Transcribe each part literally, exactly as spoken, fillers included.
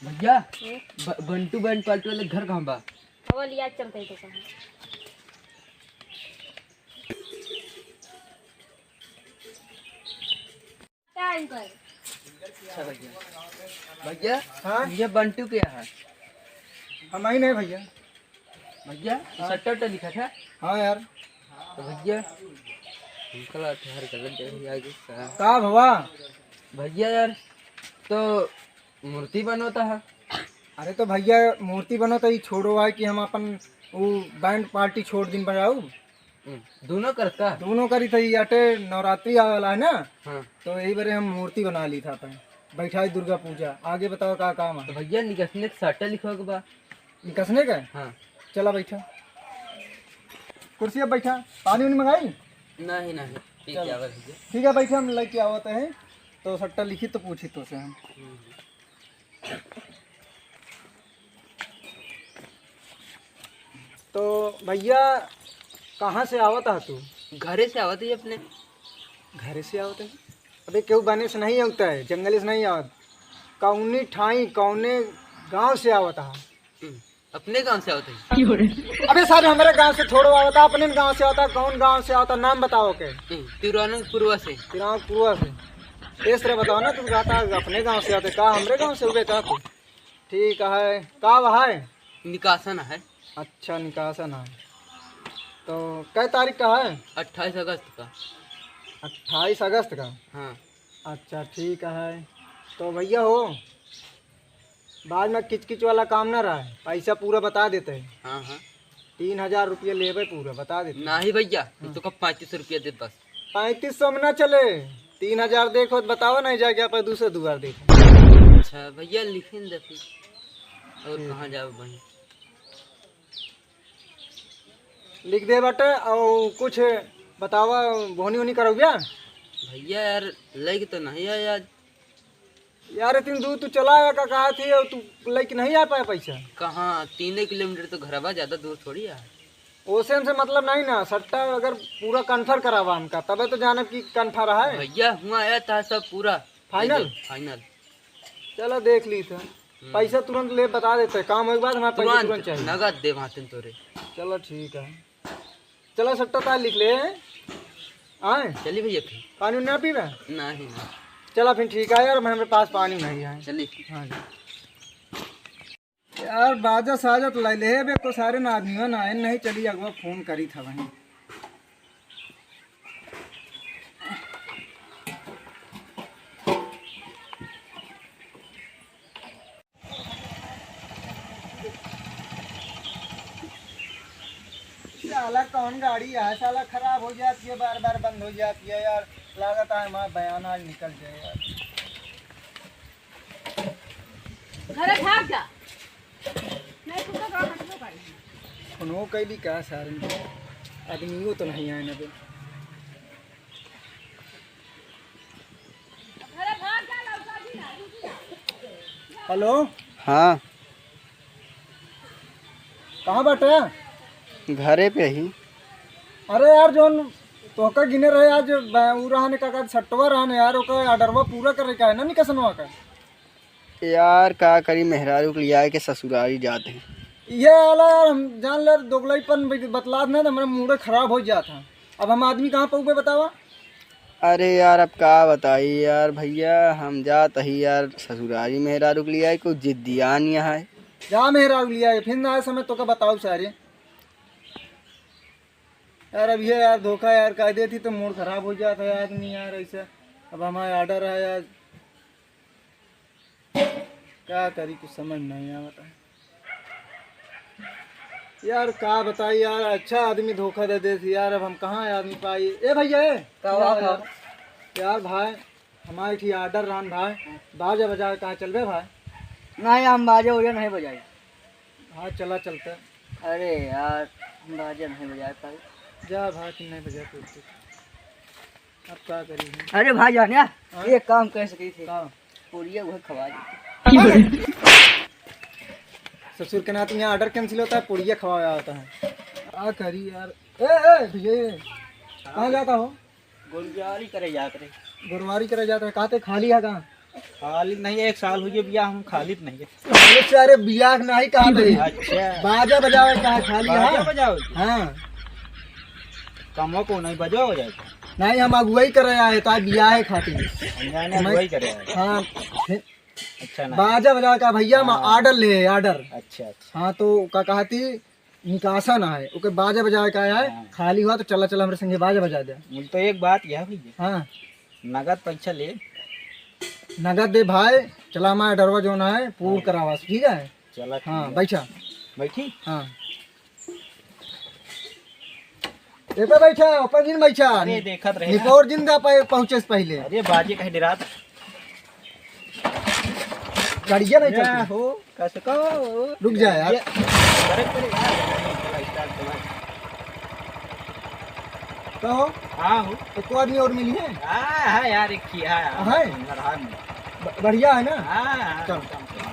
भैया, हम्म? ब-, बंटू बैंड पार्टी वाले घर कहाँ बा? हवा लिया चलते हैं तो कहाँ। क्या इनकर? अच्छा भैया। भैया, हाँ? ये बंटू क्या है? हम ही नहीं भैया। भैया, हाँ। सट्टा उट्टा लिखा था? हाँ यार। तो भैया, हमका लगा था यार गलत जगह आ गए का? का भवा? भैया यार, तो मूर्ति बनोता है। अरे तो भैया, मूर्ति बनोता ही छोड़ो है कि हम अपन वो बैंड पार्टी छोड़ दिन बनाऊ। हम्म, दोनों करता? दोनों करी थे, ये अटे नवरात्रि आवे वाला है ना, हाँ। तो यही बारे हम मूर्ति बना ली था अपन, बैठाई दुर्गा पूजा। आगे बताओ का काम है? तो भैया निकसने के सट्टा लिखो के बा। निकसने का? हाँ। चला बैठा। कुर्सी अब बैठा। पानी उनी मंगाई? नहीं, नहीं। ठीक चल। है, आवा भैया। ठीक है, बैठा, हम लेके आवत हैं। तो सट्टा लिखी तो पूछी तो से हम। हम्म। तो भैया, कहाँ से आवत है तू? घरे से आवत है अपने। घरे से आवत है? अबे केहू बने से नहीं आवता है, जंगले से नहीं आवत। कौनी ठाई, कौने गांव से आवत है? हम्म, अपने गांव से आवत है। अबे सारे हमरे गांव से थोड़ो आवता, अपने गांव से आवता। कौन गांव से आवता, नाम बताओ के? हम्म, तिरौनक पुरवा से। तिरौनक पुरवा से। ए सरे बताओ ना, तू कहता अपने गांव से आवते, का हमरे गांव से हुए का तू? ठीक है, का है? निकासन है। अच्छा, निकासन है। तो कै तारीख का है? अट्ठाईस अगस्त का। अट्ठाईस अगस्त का? हाँ। अच्छा, ठीक है। तो भैया हो, बाद में किचकिच वाला काम ना रहा, पैसा पूरा बता देते हैं। हाँ, हाँ। तीन हजार रुपया लेबे पूरा, बता देते हैं। नहीं भैया, हाँ। तो का पैंतीस सौ रुपया दे बस। पैंतीस सौ में ना चले, तीन हजार देखो तो बताओ, नहीं जाके आप दूसरे दुआर देखो। अच्छा भैया, लिखे न दे फिर। और ठीक। कहाँ जाओ भाई? लिख दे बाटे, और कुछ बतावा, बोहनी उहनी करौबिया? भैया यार, लैके तो नहीं आया आज। यार, इतनी दूर तू चला आया का कहा थी, और तू लैके नहीं आ पाया पैसा? कहाँ, तीन किलोमीटर तो घरवा, ज्यादा दूर थोड़ी है। ओसे हमसे मतलब नहीं ना, सट्टा अगर पूरा कन्फर्म करावा हमका, तबे तो जानब कि कन्फर्म है। भैया, हुआ आया था सब पूरा। फाइनल? फाइनल। चलो देख ली था। हम्म। पैसा तुरंत ले बता देते, काम होए के बाद हमारा पैसा तुरंत, तुरंत चाहिए। नगद दे वहाँ तुम तोरे। चलो ठीक है, चलो सट्टा तार लिख ले। आए? चली भैया फिर। पानी ना पीबे? नहीं, नहीं। चला फिर ठीक है यार, हमारे पास पानी नहीं है। चली। हाँ जी। यार बाजा साजा तो लाई ले बे, को सारे ना आदमी हो ना, नहीं चली अगवा फोन करी था वहीं। साला कौन गाड़ी है, साला खराब हो जाती है, बार बार बंद हो जाती है यार। लागत है हमारा बयान आज निकल जाए यार। घरे भाग जा। नहीं, तू तो काम हटबो करी। फोनो कैली का सारन? आदमियों तो नहीं आए ना बे। घरे भाग जा, लौटा दी ना, रुकी ना। हेलो। हाँ। कहाँ बाटे? घरे पे ही। अरे यार, जौन तोहका गिने रहे आज, ब-, उ रहने का कहत सट्टवा रहने यार, ओकर ऑर्डरवा पूरा करे का है ना निकसनवा का। यार का करी, मेहरारू के लिया के ससुरारी जात है। ये आला यार, हम जान ले दोगलईपन बत-, बतलात ना, तो हमारा मूड खराब हो जात है। अब हम आदमी कहाँ पउबे बतावा? अरे यार, अब का बताई यार भैया, हम जात ही यार ससुरारी मेहरारू के लिया, कुछ जिद्दियान यहाँ है। जा मेहरारू लिया, फिर ना आए समय तो का बताऊ सारे। यार अब ये यार धोखा यार कह देती तो मूड खराब हो जाता है आदमी यार ऐसा। अब हमारा ऑर्डर है यार, का करी, कुछ समझ नहीं आवता है। यार का बताई यार, अच्छा आदमी धोखा दे देती यार, अब हम कहाँ आदमी पाई? ए भैया, ए, का हुआ यार, का? यार भाई, हमारे ठीक ऑर्डर रहन भाई, बाजा बजा के कहाँ चलबे भाई? नहीं, हम बाजा उजा नहीं बजाई। हाँ, चला चलते। अरे यार, हम बाजा नहीं बजा पाए। जा भाई, तुम नहीं बजा पाए। अब का करी हम? अरे भाई जान यार, हाँ? एक काम कर सकी थे। का? पुड़िया वह खवा देते। ससुर के नाते यहाँ ऑर्डर कैंसिल होता है, पुड़िया खवाया होता है। का करी यार? ए, ए, भैया, ये कहाँ जाता हो? गोरवारी करे जात रहे। गोरवारी करे जात रहे, कहते खाली है कहाँ? खाली नहीं, एक साल हुई है बियाह, हम खाली नहीं है। अरे सारे बियाह नहीं कहा थे। अच्छा। बाजा बजावे का है खाली, बाजा हाँ। बजावे के? हाँ। कमवा को नहीं, बजवा बजावे का? नहीं, हम अगुवाई करे आए, तो आज बियाह है खातिर। हम जाने मैं अगुवाई करे आए। हाँ। अच्छा ना। बाजा बजावे का भैया, हम हाँ। Order ले, order। अच्छा, अच्छा। हाँ, तो का कहती निकासा ना है, ओके बाजा बजावे का है, हाँ। खाली हुआ तो चला, चला हमरे संगे बाजा बजा दे। बोल तो एक बात यह भैया। हाँ। नगद पैसा ले। नगद दे भाई, चला हमारा डरवा जो ना है, पूर हाँ। करावा, ठीक है? चला, ठीक हाँ, है। बैठा। बैठी? हाँ। ए पे बैठा, ऊपर जिन बैठा। अरे, देखत रहे ना। निपोर जिन दा पे पहुँचे से पहले। अरे, बाजे कहे डरात। गाड़िया नहीं या चलती। हो, कसको। रुक जा यार। ये, अरे, अरे, यार, चला, start करो। तो हो? हाँ, हो। तो को आदमी और मिली है? हाँ, हाँ, यार, एक ही, हाँ, हाँ, हाँ। अंदर, हाँ, अंदर। ब-, बढ़िया है ना? हाँ, हाँ, चल। एकदम से।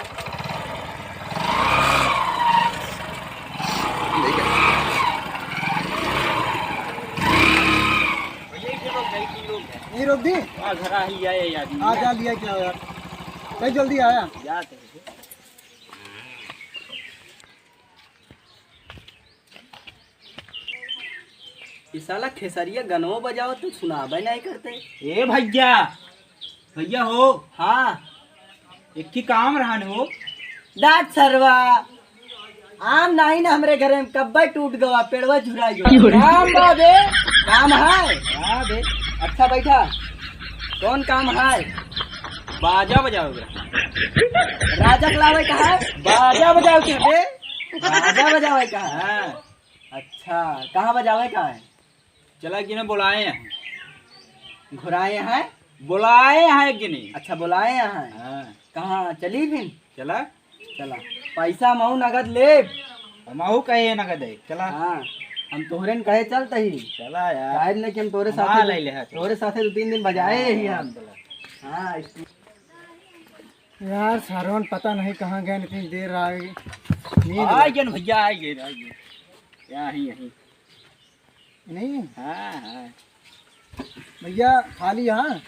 भैया, ये लोग गए, तीन लोग हैं। यहीं रोक दी? हाँ, घर आ ही आए यार। आ जा लिया क्या यार? चल जल्दी आया। जाते हैं। ई साला खेसरिया गनवो बजावत तो सुनाबे नहीं करते। ए भैया, भैया हो। हाँ। एक ही काम रहन हो। डांट सरवा, आम नहीं ना हमरे घरे में, कब्बे टूट गवा, पेड़वा झुरा गवा। काम बा बे। काम है? हाँ बे। अच्छा बैठा, कौन काम है? बाजा बजावे के। राजा के लावे का है? बाजा बजावे के बे। बाजा बजावे का है? हाँ। अच्छा, कहाँ बजावे का है? चला, एक जने बोलाए हैं। घुराए हैं? बोलाए हैं एक जने। अच्छा, बोलाए हैं। हाँ। कहाँ चली फिर? चला। चला। पैसा महू नगद लेब। हमहू कहे नगद है। चला। हाँ, हम तोहरे न कहे चलत ही। चला यार। काहे न कि हम तोरे हम साथे, ले ले, हाँ, चला। तोरे साथे दो तीन दिन बजाए हाँ, ही हम। चला। हाँ, इस- यार, सरवन पता नहीं कहाँ गए, इतनी देर आ गई। नींद आ लग- गए न भैया, आ गए, आ गए। यहाँ ही, यहीं। नहीं? हाँ, हाँ। भैया, खाली यहाँ?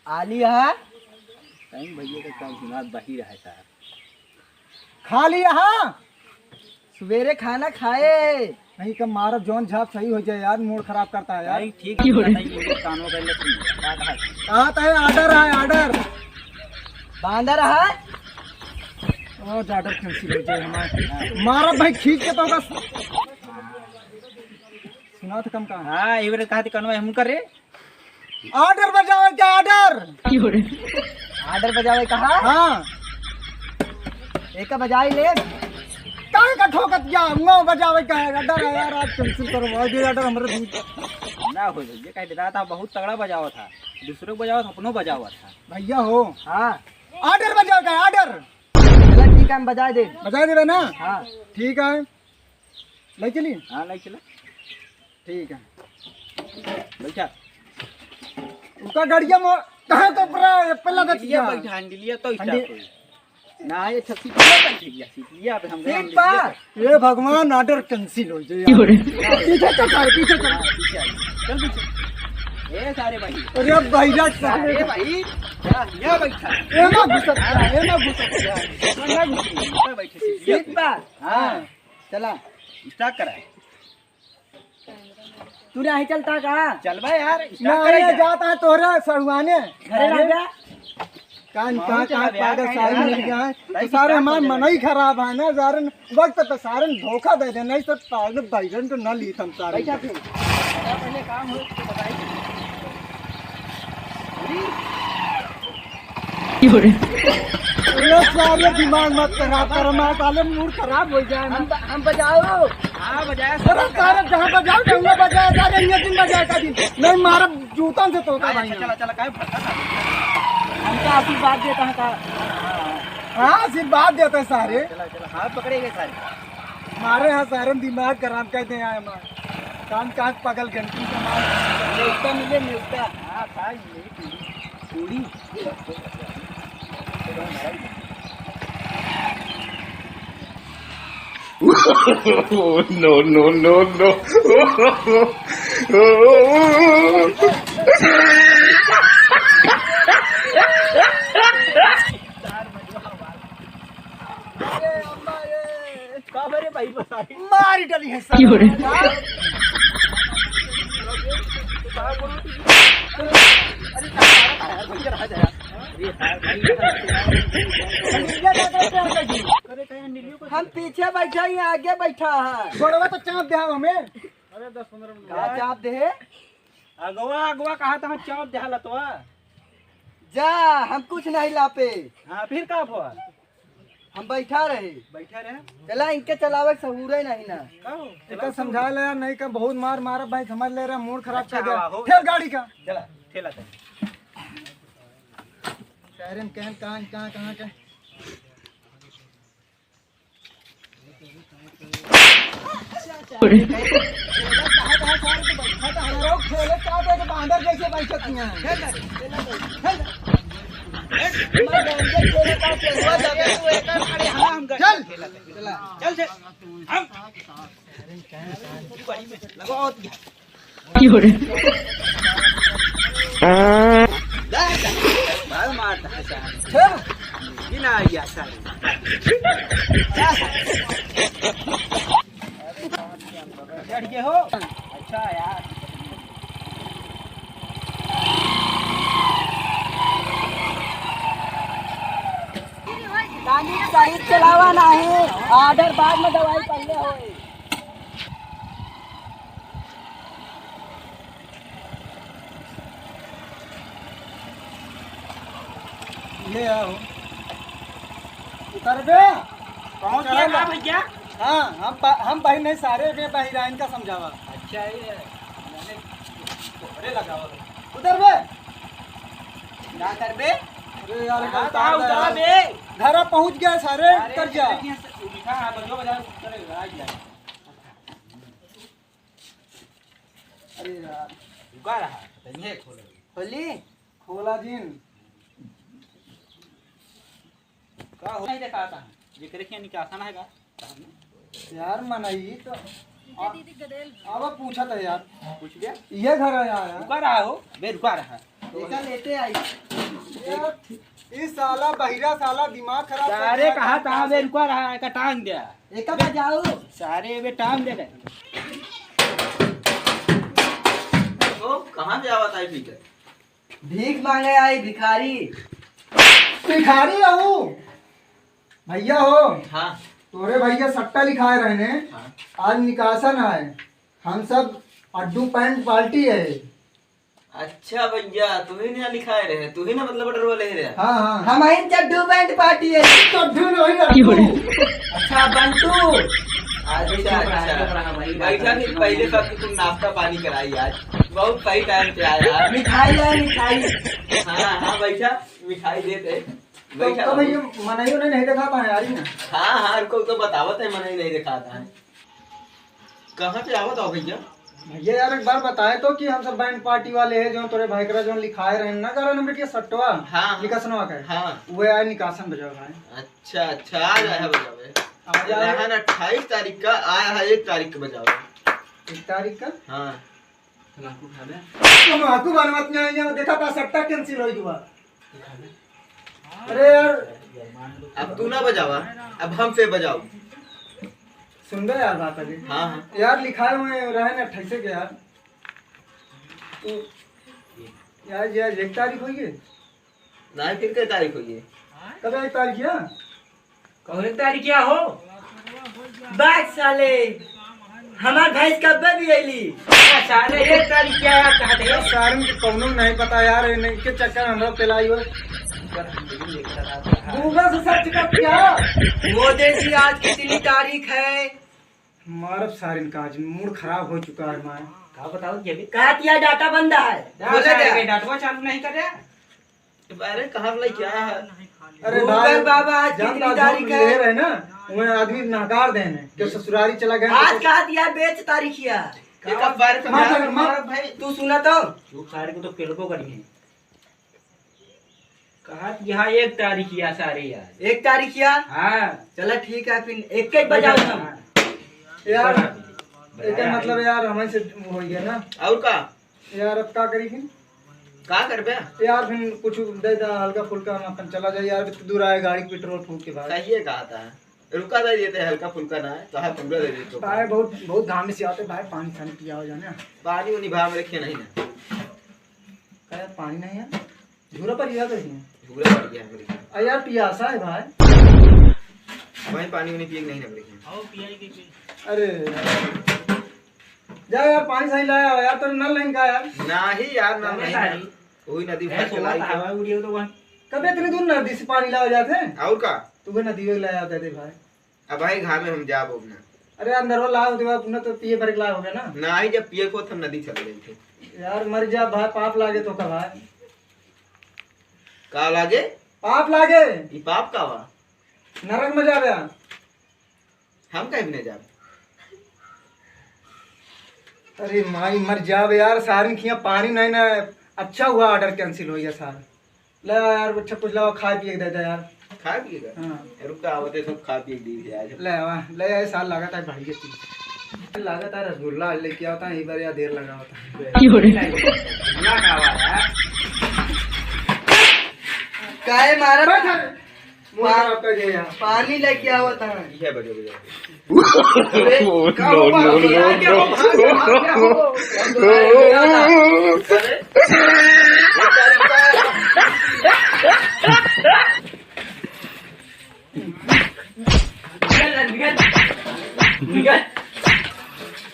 आली यहाँ? कहीं भैया का काम सुना, बाहिर है साहब। खाली यहाँ? सुबेरे खाना खाए। नहीं, कम मारब, जौन झाप सही हो जाए यार, मूड खराब करता है यार। नहीं, ठीक है, बताइए, ये कानों का ले सुन। कहाँ तो है? Order है, order। बांदर है? ओ, order cancel हो जाए हमार। मारब भाई, खींच के तो बस। सुना तो कम का। हाँ, ये बेरे कहा थी, कनवा हम कर रे। Order बजावे का, order। Order बजावे का, हाँ? हाँ। एका बजाई ले। काहे का ठोकत जा? नौ बजावे का है, order है यार, आज cancel करो, आज ये order हमारे दूध। ना हो, ये कह देता था, बहुत तगड़ा बजावा था, दूसरों को बजावा था, अपनो बजावा था। भैया हो। हाँ। Order बजावे का है, order। चला ठीक है, हम बजाए दे। बजाए देबे ना? हाँ। ठीक है। ले चली? हाँ, ले चला। ठीक है। बैठा। उनका गड़िया में कहाँ तो पूरा एप्पल लगा दिया। बैठा, handle लिया तो start होई। ना, ये छत्ती पूरा बैठ गया, सीट लिया, अब हम सीट गए पर। Handle लिया। ए भगवान, order cancel हो जाए यार। पीछे चल सारे, पीछे चल। हाँ, पीछे आ गए। चल पीछे। ए सारे भाई। अरे भैया, सारे भाई, या, या बैठा। ए ना घुसक जा, ए ना घुसक जा। ना घुसक जा, बैठे सीट लिया। सीट पर। हाँ। चला। Start कराए। तू नहीं चलता का? चलबा यार, start ना, करे ये जा। जाता है तोहरे सड़ुआने। घरे अरे, राजा। कान, माहौल कान, चला कान, बे यार, पागल काहे सारे यार? मिल गया है। भाई, तो सारे start हमारे कर मन ही खराब है ना, सारे वक्त पे सारे धोखा दे दे, नहीं तो पागल बैगन तो ना ली हम सारे। बैठा फिर। पहले काम हो, तो बताइए। अरे सारे दिमाग मत खराब कर, हमारे साले मूड खराब हो जाए ना। हम ब-, हम बजाओ। हाँ, बजाया अरे सारे जहाँ बजाओ, जहाँ बजाया सारे, ये दिन बजाया का दिन। नहीं मारा जूता से तोता भाई। चला, चला, काहे भटका था? हमका आशीर्वाद देता है का? हाँ, आशीर्वाद देता है सारे। चला, चला, हाथ पकड़ेंगे सारे। मारे हाँ सारे दिमाग खराब कर दे आए हमारे। कान कान पागल घंटी से मार। नेवता मिले, नेवता। हाँ, खाई। पूरी। No, no, no, no। की हो रे? हम पीछे बैठा ही, आगे बैठा है। गोड़वा तो चाप दे हमें। अरे दस पन्द्रह मिनट। का चाप दे? अगवा, अगवा कहा था, चाप दे लतवा। जा, हम कुछ नहीं लापे। हाँ, फिर का भवा? हम बैठा रहे। बैठा रहे? चला, इनके चलावे के सहूरे नहीं ना। का हो? एका समझा ले यार, नहीं का बहुत मार मारा भाई, समझ ले रहा, मूड खराब अच्छा, कर दिया। हाँ, हो। ठेल गाड़ी का। चला, ठेला चल। सायरन कहन कहाँ, कहाँ, कहाँ के? चल, चल, चल। की हो रे? मार मारता है साहब। ये ना आइया साहब। चढ़ गए हो? अच्छा यार। गाड़ी सही चलावा नाही, order बाद में दवाई पहले होई। ले आओ। उतरबे? पहुँच गया ना भैया? हाँ, हम प-, हम भाई नहीं, सारे के भाई राइन का समझावा। अच्छा, ये मैंने तोहरे लगावा। उतरबे? का करबे? अरे यार, कहाँ, कहाँ उतरा बे? घर पहुँच गया सारे, अरे, उतर जा। देखिए, मीठा है, बजो बजा, उतरे, आ गया। अरे यार। रुका रहा, तनिए खोले। खोली? खोला जिन। का हो? नहीं देखा था। जेकरे के निकासन है का? यार, मनई तो दीदी गदेल। अब पूछा था यार। पूछ गया? ये घर है यार। रुका रहा हो, बे रुका रहा। एका लेते आई। यार, ई साला बहिरा साला दिमाग खराब कर सारे दिया, कहा का था, बे रुका रहा, एका टांग दिया। एका बजाओ। सारे बे टांग दे रहे। ओ, कहाँ से आवत आई भीतर? भीख मांगे आई भिखारी। भिखारी रहू? भैया हो? हाँ। तोरे भैया सट्टा लिखाए रहने। हाँ। आज निकासन है। हम सब अड्डू पैंट पार्टी है। अच्छा भैया, तू ही ना लिखाए रहे, तू ही ना मतलब order वाले रहे। हाँ, हाँ। हम ही चड्डू पैंट पार्टी है। चड्डू नहीं, अड्डू। अच्छा, बंटू। अच्छा, अच्छा। बैठा, फिर पहले सबके तुम नाश्ता पानी कराई आज। बहुत सही time पे आया। मिठाई है, मिठाई। हाँ, हाँ, बैठा, मिठाई दे दे। तो, बैठा तो बाबू। भैया, मनई उन्हें नहीं दिखाता है यार, ये ना। हाँ, हाँ, रुको, तो बतावत है, मनई नहीं दिखाता है। कहाँ से आवत हो भैया? भैया यार, एक बार बताए तो कि हम सब बैंड पार्टी वाले हैं, जो तोरे भाई करा जो लिखाए रहे ना, करा नंबर के सट्टवा, हाँ, हाँ। निकासनवा का है। हाँ। वो आए निकासन बजावे भाई। अच्छा, अच्छा, आ जाए है बजावे। आ जाए। रहन अट्ठाईस तारीख का, आया है एक तारीख का बजावे। एक तारीख का? हाँ। तम्बाकू खा ले। तम्बाकू बनवत नहीं है, देखा था सट्टा cancel हो गया। अरे यार। अब तू ना बजावा, अब हम पे बजाओ। सुन बे यार बात अभी। हाँ, हाँ। यार लिखाए हुए रहे ना अट्ठाईस के यार। तो यार, यार एक तारीख हुई है। नहीं, फिर कै तारीख हुई है? कब एक तारीख है? कौन तारीख क्या हो? बात साले, हमार भैंस कब्बे भी अइली। साले, एक तारीख क्या यार, कहा थे? यार, सारन के कौनो नहीं पता यार, इनके चक्कर में हमरा पेलाई हो। Google से search कर क्या? मोदी जी, आज कितनी तारीख है? मारब सारन का, आज mood खराब हो चुका है हमारा। का बताओ ये भी? कहा दिया data बंद है। बोले सारे दे। के data चालू नहीं कर रहा। अरे, कहाँ बोला क्या है? अरे Google भाई, बाबा, आज जानता कितनी तारीख है? रहे ना, वह आदमी नकार देने, कि ससुरारी चला गया। आज कहा दिया बेच तारीख या? एक बार तो मार, मार, मार। मार भाई। तू सुना तो? चुप, सारे को तो पेलको करी है। कहा कि यहाँ एक तारीख या सारे यार। एक तारीख या? हाँ। चला ठीक है, फिर एक एक बजाओ ना। हाँ। यार, बजा दीजिए। एक मतलब यार, हमें से हो गया ना। और का? यार, अब का करी फिर? का करबे? यार, फिर कुछ दे दा, हल्का फुल्का, हम अपन चला जाए यार, अभी तो दूर आए, गाड़ी के पेट्रोल फूक के भाई। सही है, कहा था। रुका दे देते, हल्का फुल्का ना है, तो हाँ, पूरा दे देते। भाई, बहुत, बहुत घाम से आते भाई, पानी, पानी पियाओ जाने। पानी उनी भाव रखे नहीं ना। का यार, पानी नहीं है? झूरा पर गया तो नहीं। झूरा पर गया, पर गया। अरे यार, पियासा है भाई। भाई, पानी उनी पिए के नहीं ना, पर गया। आओ, पियाई के पी। अरे यार। जा यार, पानी सही लाया हो यार, तेरे नल नहीं का यार? नहीं यार, नल नहीं है। वही नदी भर के लाई था। कबे इतनी दूर नदी से पानी लावा जाते हैं? और का? तू नदी में लाया जाते भाई। अब भाई, घामे हम जाब अब ना। अरे, अंदर वो लाओ, देवा, अपना तो पिए भर के लाओ होगा ना? नहीं, जब पिए को, तब नदी चल गई थे। यार, मर जा भाई, पाप लागे तो का भाई। का लागे? पाप लागे। ई पाप का बा? नरक में जाबे। हम कहीं भी नहीं जाब। अरे माई, मर जाबे यार, सारन खिया पानी नहीं ना। अच्छा हुआ, order cancel हो गया सार। ले यार, अच्छा कुछ लावा, खाए पिए के दे दे यार। खाए पिए का? हाँ। रुक, आवते सब खाए पिए के दे दे यार। ले आवा, ले आए सार, लागत है भाई के चीज। लागत है रसगुल्ला लेके आवता है, एक बार यार देर लगा होता है। क्यों रे? ना खावा यार। काहे मारा था? बैठ। मुंह खराब कर दिया यार। पानी लेके आवत है। ये बजे, बजे। अरे, Oh, no, no, no, no।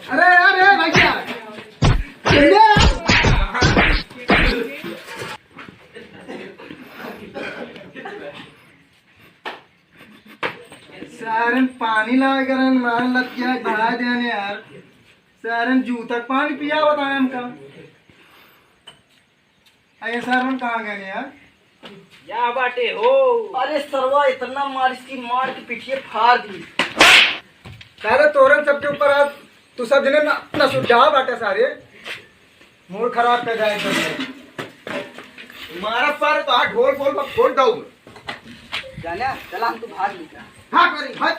अरे, अरे, भैया। सारन पानी लावे करन, मार लग गया, भरा देने यार। सारन जूता पानी पिया बताए हमका। अरे सारन कहाँ गए यार? या बाटे हो। अरे सरवा, इतना मार इसकी, मार के पिटिए फाड़ दी। सारे तोरन सबके ऊपर आज तू सब जने ना, ना सुझाव बाटे सारे। मूड खराब कर जाए एकदम से। मारा सारे तो हाथ ढोल बोल, मैं फोड़ दऊँ। जाने, चला हम तो भाग निकला। भाग मेरी, भाग।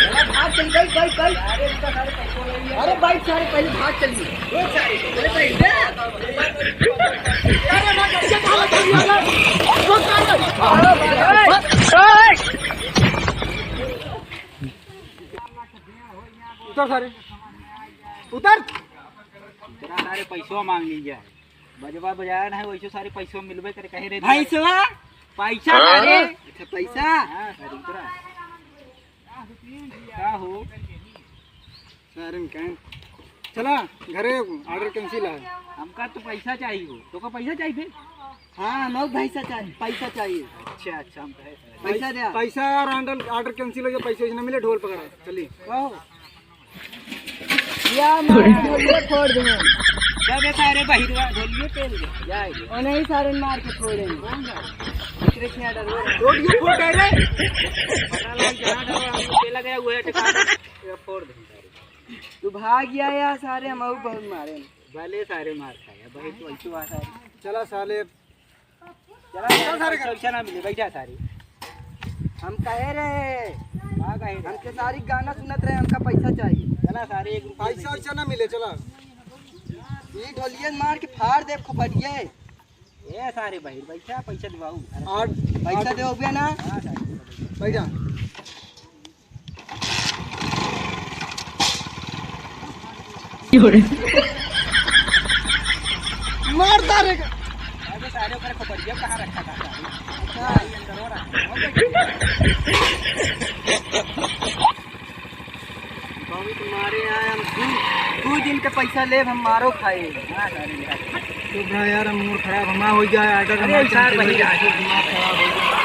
चला, भाग चल, बैठ, बैठ, बैठ। अरे बाइक सारे पहले भाग चलिए। अरे भाग, ये कहाँ लगा दिया? रुक, रुक, रुक। उतर सारे, उतर। इतना सारे पैसवा मांग लीजिए। बजवा बजाया ना है, वैसे सारे पैसवा मिलबे करे, कहे रे। पैसवा? पैसा सारे। अच्छा, पैसा? हाँ, सारे उतरा। का हो? सारे में कहें, चला घरे, order cancel है। हमका तो पैसा चाहिए हो। तोका पैसा चाहिए थे? हाँ, हमको पैसा चाहिए, पैसा चाहिए। अच्छा, अच्छा, हम कहे पैसा दे। पैसा यार, order, order cancel हो गया, पैसा इसने मिले, ढोल पकड़ा, चलिए। कहो। या मारा, ढोलिया फोड़ देंगे। जब ये सारे बहिरवा ढोलियो पेल गए, जाएंगे। और नहीं, सारे मार के फोड़ेंगे। दूसरे क्या डर रहा है? ढोलियो फोड़ दे रे। पता लग जहाँ डर रहा है, पेला गया, वही टिका। ये फोड़ देंगे सारे। तू भाग गया यार, सारे हम बहुत मारे। भले सारे मार खाया, भाई, तू ऐसे बात है। चला साले, चला, चल सारे घर। पैसा ना मिले, बैठा सारे। हम कहे रहे, का कहे रहे? हमके सारी गाना सुनत रहे, हमका पैसा चाहिए। चला सारे, एक रुपया पैसा नहीं। अच्छा ना मिले, चला। ये ढोलिया मार के फाड़ दे खोपड़िए। ए सारे भाई, पैसा, पैसा दिवाऊ। और पैसा देबे ना? हाँ सारे, पैसा दे। बैठा। मार सारे का। अबे सारे ओकरे खोपड़िया कहाँ रखा था सारे? अच्छा। ये अंदर हो रहा। बहुत मारे आए हम, दू, दू दिन के पैसा लेब हम, मारो खाए। हाँ, सारे निकाल। तो बा यार, हम मूड खराब हमार हो जाए, order अरे हमार यार, cancel हो वही जाए, राजू। दिमाग खराब हो जाए।